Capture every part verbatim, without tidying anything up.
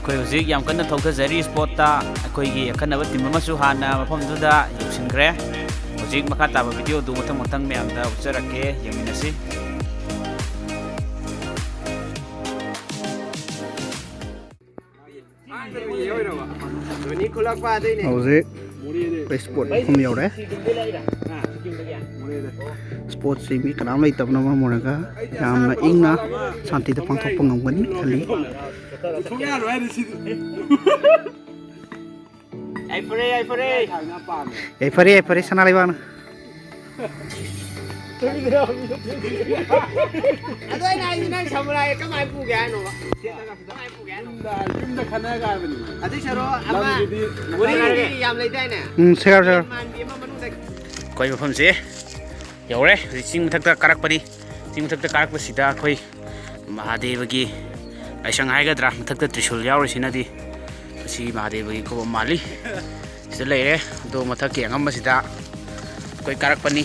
ꯑꯩꯈꯣꯏ ꯍꯧꯖꯤꯛ ꯌꯥꯝ ꯀꯟꯅ ꯊꯧꯊꯖꯔꯤ ꯁ꯭ꯄꯣꯠꯇ꯫ ꯑꯩꯈꯣꯏꯒꯤ ꯑꯈꯟꯅꯕ ꯇꯤꯝ ꯑꯃꯁꯨ ꯍꯥꯟꯅ ꯃꯐꯝꯗꯨꯗ ꯌꯧꯁꯤꯟꯈ꯭ꯔꯦ꯫ ꯍꯧꯖꯤꯛ ꯃꯈꯥ ꯇꯥꯕ ꯚꯤꯗꯤꯑꯣꯗꯨ ꯃꯊꯪ ꯃꯊꯪ ꯃꯌꯥꯝꯗ ꯎꯠꯆꯔꯛꯀꯦ, ꯌꯦꯡꯃꯤꯟꯅꯁꯤ꯫ ꯍꯧꯖꯤꯛ ꯑꯩꯈꯣꯏ ꯁ꯭ꯄꯣꯠ ꯃꯐꯝ ꯌꯧꯔꯦ꯫ ꯁ꯭ꯄꯣꯠꯁꯤ ꯃꯤ ꯀꯅꯥꯝ ꯂꯩꯇꯕꯅ ꯃꯔꯝ ꯑꯣꯏꯔꯒ ꯌꯥꯝꯅ ꯏꯪꯅ ꯁꯥꯟꯇꯤꯗ ꯄꯥꯡꯊꯣꯛꯄ ꯉꯝꯒꯅꯤ ꯈꯜꯂꯤ꯫ ꯌꯥꯏꯐꯔꯦ, ꯌꯥꯏꯐꯔꯦ꯫ ꯌꯥꯏꯐꯔꯦ, ꯌꯥꯏꯐꯔꯦ, ꯁꯅꯥ ꯂꯩꯕꯥꯛꯅ꯫ ꯑꯗꯣ ꯑꯩꯅ ꯍꯥꯏꯗꯤ ꯅꯪ ꯁꯃꯨꯔꯥꯏ ꯀꯃꯥꯏꯅ ꯄꯨꯒꯦ ꯍꯥꯏꯅꯣꯕ? ꯀꯃꯥꯏꯅ ꯄꯨꯒꯦ ꯍꯥꯏꯅꯣ? ꯌꯨꯝꯗ, ꯌꯨꯝꯗ ꯈꯟꯅꯔꯒ ꯍꯥꯏꯕꯅꯤ꯫ ꯑꯗꯨꯏ ꯁꯔꯨꯛ ꯑꯃ ꯂꯝꯒꯤꯗꯤ ꯋꯥꯔꯤꯗꯤ ꯌꯥꯝ ꯂꯩꯗꯥꯏꯅꯦ? ꯎꯝ, ꯁꯦꯒꯥꯏꯔꯣ, ꯁꯦꯒꯥꯏꯔꯣ꯫ ꯃꯥꯟꯕꯤ ꯑꯃ ꯃꯅꯨꯡꯗ ꯑꯩꯈꯣꯏ ꯃꯐꯝꯁꯦ ꯌꯧꯔꯦ꯫ ꯍꯧꯖꯤꯛ ꯆꯤꯡ ꯃꯊꯛꯇ ꯀꯥꯔꯛꯄꯅꯤ꯫ ꯆꯤꯡ ꯃꯊꯛꯇ ꯀꯥꯔꯛꯄꯁꯤꯗ ꯑꯩꯈꯣꯏ ꯃꯍꯥꯗꯦꯕꯒꯤ ꯂꯥꯏꯁꯪ ꯍꯥꯏꯒꯗ꯭ꯔꯥ, ꯃꯊꯛꯇ ꯇ꯭ꯔꯤꯁꯨꯜ ꯌꯥꯎꯔꯤꯁꯤꯅꯗꯤ ꯃꯁꯤ ꯃꯍꯥꯗꯦꯕꯒꯤ ꯀꯣꯝ ꯃꯥꯜꯂꯤ꯫ ꯁꯤꯗ ꯂꯩꯔꯦ꯫ ꯑꯗꯣ ꯃꯊꯛꯀꯤ ꯑꯉꯝꯕꯁꯤꯗ ꯑꯩꯈꯣꯏ ꯀꯥꯔꯛꯄꯅꯤ꯫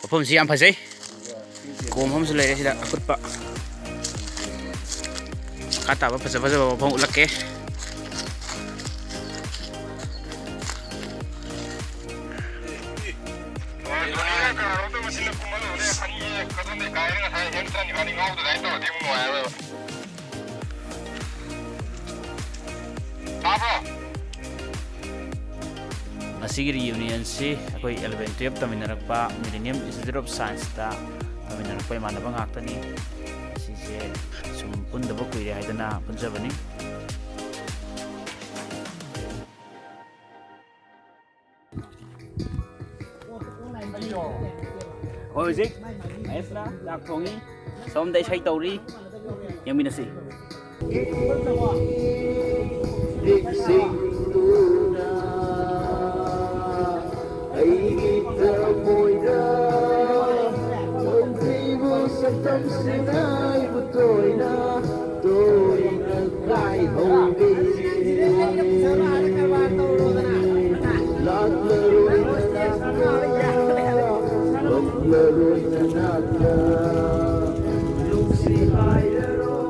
ꯃꯐꯝꯁꯤ ꯌꯥꯝ ꯐꯖꯩ꯫ ꯀꯣꯝ ꯑꯃꯁꯨ ꯂꯩꯔꯦ ꯁꯤꯗ ꯑꯀꯨꯠꯄ꯫ ꯃꯈꯥ ꯇꯥꯕ ꯐꯖ ꯐꯖꯕ ꯃꯐꯝ ꯎꯠꯂꯛꯀꯦ꯫ ꯇꯥꯕ꯭ꯔꯣ? ꯉꯁꯤꯒꯤ ꯔꯤꯌꯨꯅꯤꯌꯟꯁꯤ ꯑꯩꯈꯣꯏ ꯑꯦꯂꯚꯦꯟ ꯇꯨꯌꯦꯜꯞ ꯇꯝꯃꯤꯟꯅꯔꯛꯄ Millennium Institute of Scienceꯇ ꯇꯝꯃꯤꯟꯅꯔꯛꯄ ꯏꯃꯥꯟꯅꯕ ꯉꯥꯛꯇꯅꯤ꯫ ꯑꯁꯤꯁꯦ ꯁꯨꯝ ꯄꯨꯟꯗꯕ ꯀꯨꯏꯔꯦ ꯍꯥꯏꯗꯅ ꯄꯨꯟꯖꯕꯅꯤ꯫ ꯑꯩꯈꯣꯏ ꯍꯧꯖꯤꯛ ꯃꯍꯦꯁꯅ ꯆꯥꯛ ꯊꯣꯡꯉꯤ, ꯁꯣꯝꯗ ꯏꯁꯩ ꯇꯧꯔꯤ, ꯌꯦꯡꯃꯤꯟꯅꯁꯤ꯫ ꯑꯩꯒꯤ ꯊꯃꯣꯏꯗ ꯍꯧꯈꯤꯕ ꯁꯛꯇꯝꯁꯤꯡ ꯑꯩꯕꯨ ꯇꯣꯏꯅ, ꯇꯣꯏꯅ ꯀꯥꯏꯍꯧꯔꯦ꯫ ꯂꯥꯛꯂꯔꯣꯏ ꯅꯅꯥꯛꯇ, ꯐꯪꯂꯔꯣꯏ ꯅꯅꯥꯛꯇ, ꯅꯨꯡꯁꯤ ꯍꯥꯏꯔꯔꯣꯏ꯫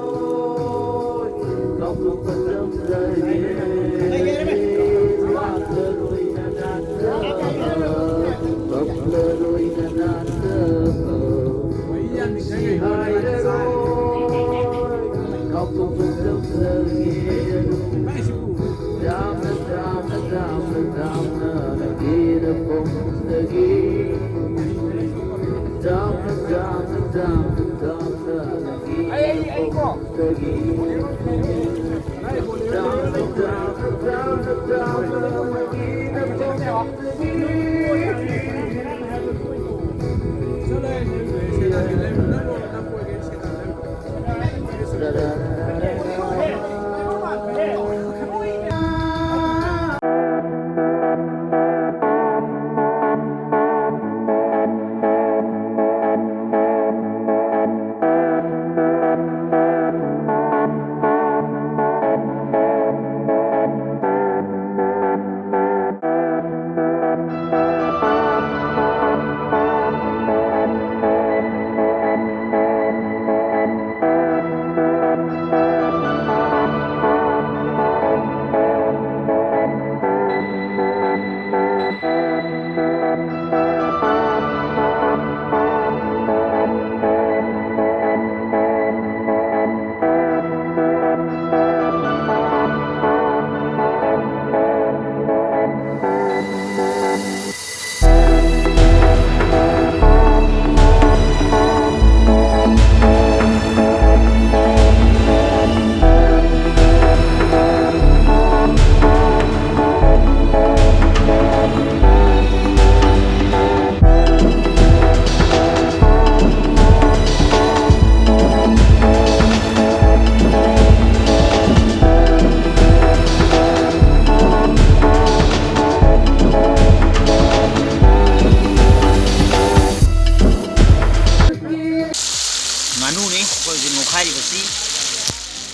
ꯉꯥꯅꯨꯅꯤ ꯑꯩꯈꯣꯏ ꯍꯧꯖꯤꯛ ꯅꯣꯛꯈꯥꯏꯔꯤꯕꯁꯤ꯫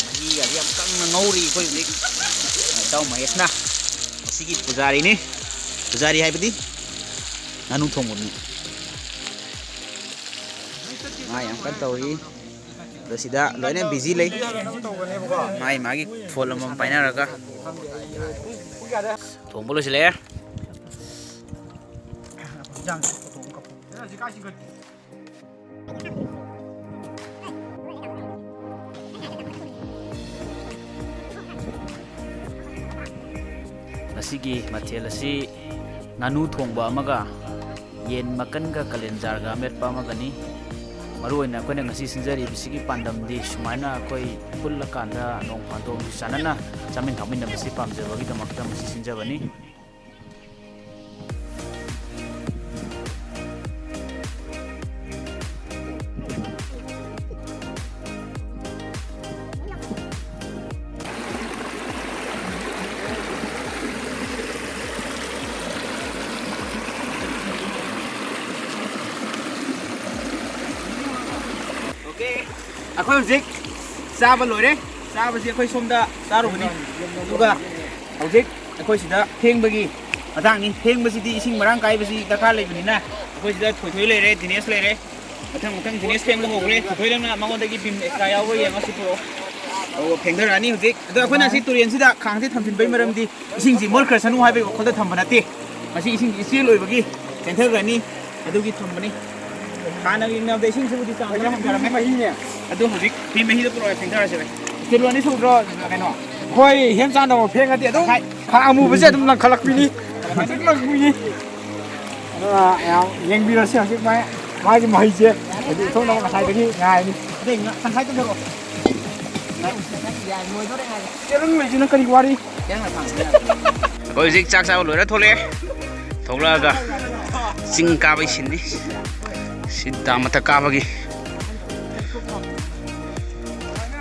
ꯃꯍꯤꯒꯗꯤ ꯌꯥꯝ ꯀꯪꯅ ꯉꯧꯔꯤ ꯑꯩꯈꯣꯏ ꯍꯧꯖꯤꯛ꯫ ꯏꯇꯥꯎ ꯃꯍꯦꯁꯅ ꯃꯁꯤꯒꯤ ꯄꯨꯖꯥꯔꯤꯅꯤ꯫ ꯄꯨꯖꯥꯔꯤ ꯍꯥꯏꯕꯗꯤ ꯉꯥꯅꯨ ꯊꯣꯡꯕ ꯃꯤ꯫ ꯃꯥ ꯌꯥꯝ ꯀꯟꯅ ꯇꯧꯔꯤ꯫ ꯑꯗꯣ ꯁꯤꯗ ꯂꯣꯏꯅ ꯕꯤꯖꯤ ꯂꯩ, ꯃꯥꯒꯤ ꯃꯥꯒꯤ ꯐꯣꯟ ꯑꯃꯃꯝ ꯄꯥꯏꯅꯔꯒ꯫ ꯊꯣꯡꯕ ꯂꯣꯏꯁꯤꯜꯂꯛꯑꯦ꯫ ꯉꯁꯤꯒꯤ ꯃꯊꯦꯜ ꯑꯁꯤ ꯉꯥꯅꯨ ꯊꯣꯡꯕ ꯑꯃꯒ, ꯌꯦꯟ ꯃꯀꯟꯒ ꯀꯂꯦꯟꯖꯥꯔꯒ ꯑꯃꯦꯠꯄ ꯑꯃꯒꯅꯤ꯫ ꯃꯔꯨꯑꯣꯏꯅ ꯑꯩꯈꯣꯏꯅ ꯉꯁꯤ ꯁꯤꯟꯖꯔꯤꯕꯁꯤꯒꯤ ꯄꯥꯟꯗꯝꯗꯤ ꯁꯨꯃꯥꯏꯅ ꯑꯩꯈꯣꯏ ꯄꯨꯜꯂꯀꯥꯟꯗ ꯅꯣꯡ ꯐꯥꯗꯣꯛ ꯆꯥꯟꯅꯅ ꯆꯥꯃꯤꯟ ꯊꯛꯃꯤꯟꯅꯕꯁꯤ ꯄꯥꯝꯖꯕꯒꯤꯗꯃꯛꯇ ꯃꯁꯤ ꯁꯤꯟꯖꯕꯅꯤ꯫ ꯑꯣꯀꯦ, ꯑꯩꯈꯣꯏ ꯍꯧꯖꯤꯛ ꯆꯥꯕ ꯂꯣꯏꯔꯦ꯫ ꯆꯥꯕꯁꯤ ꯑꯩꯈꯣꯏ ꯁꯣꯝꯗ ꯆꯥꯔꯨꯕꯅꯤ, ꯑꯗꯨꯒ ꯍꯧꯖꯤꯛ ꯑꯩꯈꯣꯏ ꯁꯤꯗ ꯐꯦꯡꯕꯒꯤ ꯃꯇꯥꯡꯅꯤ꯫ ꯐꯦꯡꯕꯁꯤꯗꯤ ꯏꯁꯤꯡ ꯃꯔꯥꯡ ꯀꯥꯏꯕꯁꯤ ꯗꯔꯀꯥꯔ ꯂꯩꯕꯅꯤꯅ, ꯑꯩꯈꯣꯏ ꯁꯤꯗ ꯊꯣꯏꯊꯣꯏ ꯂꯩꯔꯦ, ꯗꯤꯅꯦꯁ ꯂꯩꯔꯦ, ꯃꯊꯪ ꯃꯊꯪ ꯗꯤꯅꯦꯁ ꯐꯦꯡꯕ ꯍꯧꯈ꯭ꯔꯦ꯫ ꯊꯣꯏꯊꯣꯏ, ꯅꯪꯅ ꯃꯉꯣꯟꯗꯒꯤ ꯚꯤꯝ ꯑꯦꯛꯁꯇ꯭ꯔꯥ ꯌꯥꯎꯕ꯭ꯔꯥ ꯌꯦꯡꯉꯣ꯫ ꯁꯤ ꯄꯨꯔꯛꯑꯣ꯫ ꯑꯣ, ꯐꯦꯡꯊꯔꯛꯑꯅꯤ ꯍꯧꯖꯤꯛ꯫ ꯑꯗꯣ ꯑꯩꯈꯣꯏꯅ ꯁꯤ ꯇꯨꯔꯦꯟꯁꯤꯗ ꯈꯥꯡꯁꯦ ꯊꯝꯖꯤꯟꯕꯒꯤ ꯃꯔꯝꯗꯤ ꯏꯁꯤꯡꯁꯤ ꯃꯣꯠꯈ꯭ꯔꯁꯅꯨ ꯍꯥꯏꯕꯒꯤ ꯋꯥꯈꯜꯗ ꯊꯝꯕ ꯅꯠꯇꯦ꯫ ꯃꯁꯤ ꯏꯁꯤꯡꯁꯤ ꯏꯆꯦꯜ ꯑꯣꯏꯕꯒꯤ ꯆꯦꯟꯊꯈ꯭ꯔꯅꯤ, ꯑꯗꯨꯒꯤ ꯊꯝꯕꯅꯤ꯫ ꯍꯥꯟꯅꯒ ꯌꯦꯡꯅꯕꯗ ꯏꯁꯤꯡꯁꯤꯕꯨꯗꯤ ꯆꯥꯡ ꯈꯔ ꯍꯟꯊꯔꯝꯃꯦ꯫ ꯃꯍꯤꯅꯦ꯫ ꯑꯗꯨ ꯍꯧꯖꯤꯛ ꯐꯤ ꯃꯍꯤꯗꯣ ꯄꯨꯔꯛꯑꯣ, ꯐꯦꯡꯊꯔꯁꯦ ꯚꯥꯏ꯫ ꯀꯤꯂꯣ ꯑꯅꯤ ꯁꯨꯗ꯭ꯔꯣ ꯀꯩꯅꯣ? ꯍꯣꯏ, ꯍꯦꯟ ꯆꯥꯅꯕ ꯐꯦꯡꯉꯗꯤ ꯑꯗꯨꯝ ꯈꯥ ꯑꯃꯨꯕꯁꯦ ꯑꯗꯨꯝ ꯂꯪꯈꯠꯂꯛꯄꯤꯅꯤ꯫ ꯂꯪꯈꯠꯂꯛꯄꯤꯅꯤ꯫ ꯑꯗꯨꯅ ꯌꯥꯝ ꯌꯦꯡꯕꯤꯔꯁꯤ ꯍꯧꯖꯤꯛ ꯃꯥꯏ, ꯃꯥꯒꯤ ꯃꯍꯩꯁꯦ ꯍꯧꯖꯤꯛ ꯏꯊꯣꯛꯅꯕ ꯉꯁꯥꯏꯗꯒꯤ ꯉꯥꯏꯔꯤ꯫ ꯑꯗꯩ ꯉ-, ꯇꯪꯈꯥꯏ ꯇꯧꯊꯔꯛꯑꯣ꯫ ꯂꯣꯏꯗꯣꯔꯦ ꯉꯥꯏꯔꯦ꯫ ꯆꯦꯔꯪ ꯂꯩꯁꯤꯅ ꯀꯔꯤ ꯋꯥꯔꯤ? ꯑꯩꯈꯣꯏ ꯍꯧꯖꯤꯛ ꯆꯥꯛ ꯆꯥꯕ ꯂꯣꯏꯔ ꯊꯣꯛꯂꯛꯑꯦ꯫ ꯊꯣꯛꯂꯛꯑꯒ ꯆꯤꯡ ꯀꯥꯕꯩ ꯁꯤꯟꯅꯤ꯫ ꯁꯤ ꯗꯥꯝ ꯃꯊꯛ ꯀꯥꯕꯒꯤ꯫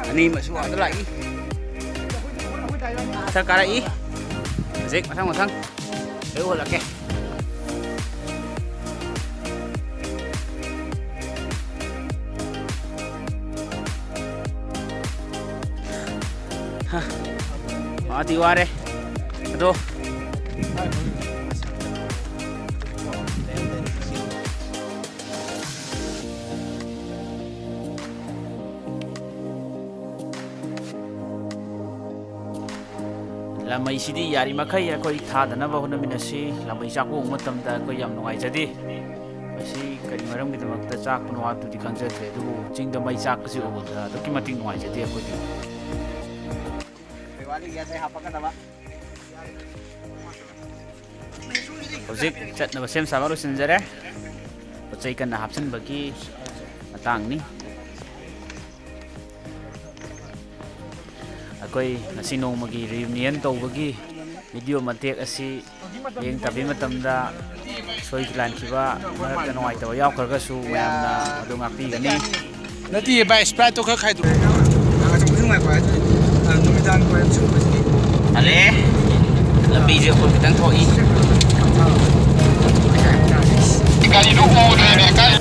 ꯑꯅꯤꯃꯛꯁꯨ ꯑꯥꯗ ꯂꯥꯛꯏ꯫ ꯃꯊꯛ ꯀꯥꯔꯛꯏ꯫ ꯍꯧꯖꯤꯛ ꯃꯊꯪ ꯃꯊꯪ ꯂꯣꯏ ꯎꯍꯜꯂꯛꯀꯦ꯫ ꯍꯥ, ꯋꯥꯗꯤ ꯋꯥꯔꯦ ꯑꯗꯣ꯫ ꯂꯥꯃꯩꯁꯤꯗꯤ ꯌꯥꯔꯤꯃꯈꯩ ꯑꯩꯈꯣꯏ ꯊꯥꯗꯅꯕ ꯍꯣꯠꯅꯃꯤꯟꯅꯁꯤ꯫ ꯂꯥꯃꯩ ꯆꯥꯛꯄ ꯎꯕ ꯃꯇꯝꯗ ꯑꯩꯈꯣꯏ ꯌꯥꯝ ꯅꯨꯡꯉꯥꯏꯖꯗꯦ꯫ ꯃꯁꯤ ꯀꯔꯤ ꯃꯔꯝꯒꯤꯗꯃꯛꯇ ꯆꯥꯛꯄꯅꯣ ꯍꯥꯏꯕꯗꯨꯗꯤ ꯈꯪꯖꯗ꯭ꯔꯦ, ꯑꯗꯨꯕꯨ ꯆꯤꯡꯗ ꯃꯩ ꯆꯥꯛꯄꯁꯤ ꯎꯕꯗ ꯑꯗꯨꯛꯀꯤ ꯃꯇꯤꯛ ꯅꯨꯡꯉꯥꯏꯖꯗꯦ ꯑꯩꯈꯣꯏꯗꯤ꯫ ꯍꯧꯖꯤꯛ ꯆꯠꯅꯕ ꯁꯦꯝ ꯁꯥꯕ ꯂꯣꯏꯁꯤꯟꯖꯔꯦ꯫ ꯄꯣꯠ ꯆꯩ ꯀꯟꯅ ꯍꯥꯞꯆꯤꯟꯕꯒꯤ ꯃꯇꯥꯡꯅꯤ꯫ ꯑꯩꯈꯣꯏ ꯉꯁꯤ ꯅꯣꯡꯃꯒꯤ ꯔꯤꯌꯨꯅꯤꯌꯟ ꯇꯧꯕꯒꯤ ꯚꯤꯗꯤꯑꯣ ꯃꯇꯦꯛ ꯑꯁꯤ ꯌꯦꯡ ꯇꯥꯕꯤ ꯃꯇꯝꯗ ꯁꯣꯏꯈꯤ ꯂꯥꯟꯈꯤꯕ, ꯃꯔꯛꯇ ꯅꯨꯡꯉꯥꯏꯇꯕ ꯌꯥꯎꯈ꯭ꯔꯒꯁꯨ ꯃꯌꯥꯝꯅ ꯃꯗꯨ ꯉꯥꯛꯄꯤꯒꯅꯤ꯫ ꯅꯠꯇꯤꯌꯦ ꯚꯥꯏ, ꯁ꯭ꯄ꯭ꯔꯥꯏꯠꯇꯣ ꯈꯔ ꯈꯥꯏꯗꯣꯛꯑꯣ꯫ ꯅꯨꯡꯉꯥꯏꯕ ꯍꯥꯏꯗꯤ, ꯑ, ꯅꯨꯃꯤꯗꯥꯡ ꯋꯥꯏꯔꯝ ꯁꯨꯝꯕꯁꯤꯗꯤ꯫ ꯍꯜꯂꯛꯑꯦ꯫ ꯂꯝꯕꯤꯁꯦ ꯑꯩꯈꯣꯏ ꯈꯤꯇꯪ ꯊꯣꯛꯏ꯫ ꯒꯥꯔꯤꯗꯨ ꯎꯗ꯭ꯔꯦꯅꯦ, ꯀꯥꯏ